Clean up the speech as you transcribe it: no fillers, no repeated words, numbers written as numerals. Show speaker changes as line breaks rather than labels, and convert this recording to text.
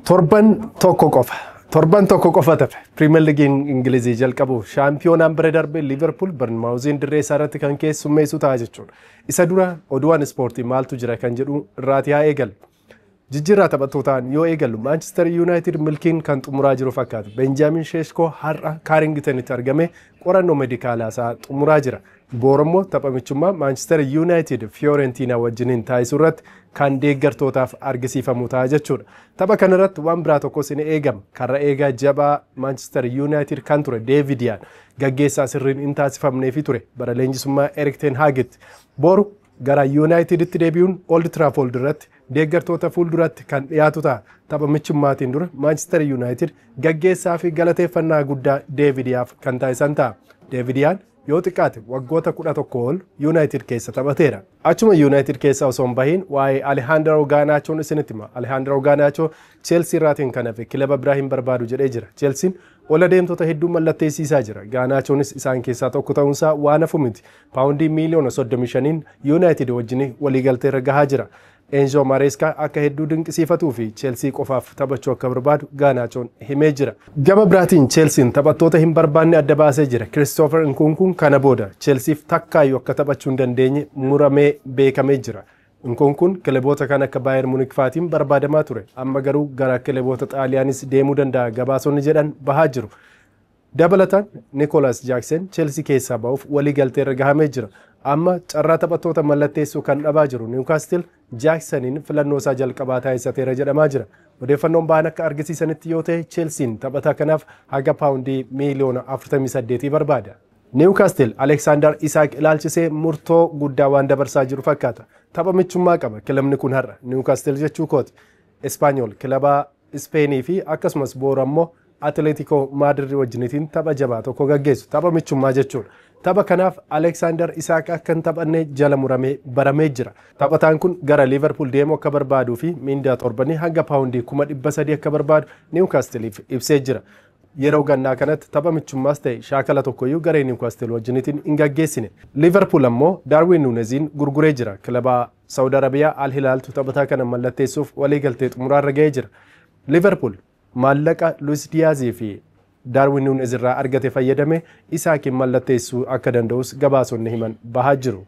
Torban tokko qofa. Torban tokko qofa tafe. Piriimeer Liigiin Ingilizii jalqabu shaampiyoonaan bira darbe Liverpool Barnmaawuziin dirree isaa irratti kan keessummeessu ta'a jechuudha. Isa dura oduuwwan ispoortii maaltu jira kan jedhu irraatii haa eegallu. Jijjiirraa taphattootaan yoo eegallu, Maanchister Yuunaayitid milkiin kan xumuraa jiru fakkaata. Benjaamin Sheeshkoo har'a Kaaringitanitti argame qorannoo meedikaalaa isaa xumuraa jira. Boorommoo tapha michummaa Maanchister Yuunaayitid Fiyoorentiinaa wajjiniin taasisuu irratti kan deeggartootaaf argisiifamu ta'a jechuudha. Tapha kanarratti waan biraa tokkos ni eegama. Karra eegaa jabaa Maanchister Yuunaayitid kan ture Deevid Yaan gaggeessaa sirriin hin taasifamneefi ture bara leenjisummaa Erik ten Haagitti. Boru gara Yuunaayitiditti deebi'uun Old Trafford irratti deeggartoota fuulduratti kan dhiyaatu ta'a. Tapha michummaatiin dura Maanchister Yuunaayitid gaggeessaa fi galateeffannaa guddaa Deevid Yaaf kan taasisan ta'a. Deevid Yaan yoo xiqqaate waggoota 11 ol Yuunaayitid keessa taphateera. Achuma Yuunaayitid keessa osoo hin bahin waa'ee Alihaandroo Gaanaachoon isinitti hima. Alihaandroo Gaanaachoo Cheelsii irraatiin kan hafe kilaba biraa hin barbaadu jedhee jira. Cheelsiin ola deemtota hedduu mallatteessisaa jira. Gaanaachoonis isaan keessaa tokko ta'uunsaa waan hafu miti. Paawundii miiliyoona 35 Yuunaayitid wajjin waliigaltee irra gahaa jira. Enzo Maresca akka hedduu dinqisiifatuu fi Cheelsii qofaaf taphachuu akka barbaadu Gaanaachoon himee jira. Gama biraatiin Cheelsiin taphattoota hin barbaanne adda baasee jira. Kiristoofer Nkunkuun kana booda Cheelsiif takkaayyuu akka taphachuu hin dandeenye muramee beekamee jira. Nkunkuun kilaboota kan akka Baayer Munik faatiin barbaadamaa ture. Amma garuu gara kilaboota Xaaliyaanis deemuu danda'a gabaasonni jedhan bahaa jiru. Dabalataan Nikolaas Jaaksen Cheelsii keessaa ba'uuf waliigaltee irra gahamee jira. Amma carraa taphattoota mallatteessuu kan dhabaa jiru Niwukaastil Jaakseniin filannoo isaa jalqabaa taasisateera jedhamaa jira. Odeeffannoon bahan akka argisiisanitti yoo ta'e, Cheelsiin taphataa kanaaf haga paawundii miiliyoona 48 barbaada. Niwukaastil Aleksaandar Isaak ilaalchisee murtoo guddaa waan dabarsaa jiru fakkaata. Tapha michummaa qaba kilabni kun har'a, Niwukaastil jechuu kooti. Ispaanyool kilaba Ispeenii fi akkasumas boora immoo Atileetikoo Maadrid wajjinitiin tapha jabaa tokko gaggeessu. Tapha michummaa jechuudha. Tapha kanaaf Aleksaandar Isaak akka hin taphanne jala muramee baramee jira. Taphataan kun gara Liverpool deemuu akka barbaaduu fi miindaa torbanii hanga paawundii 300,000 akka barbaadu Niwukaastiliif ibsee jira. Yeroo gannaa kanatti tapha michummaas ta'e shaakala tokkoyyuu garee Niwukaastil wajjinitiin hin gaggeessine. Liverpool ammoo Daarwin Nuuneziin gurguree jira. Kilaba Saawud Arabiyaa Al Hilaaltu taphataa kana mallatteessuuf waliigaltee xumuraarra ga'ee jira. Liverpool maallaqa Luis Diyaazii fi Daarwin Nuunez irraa argate fayyadame Isaakiin mallatteessuu akka danda'us gabaasonni himan bahaa jiru.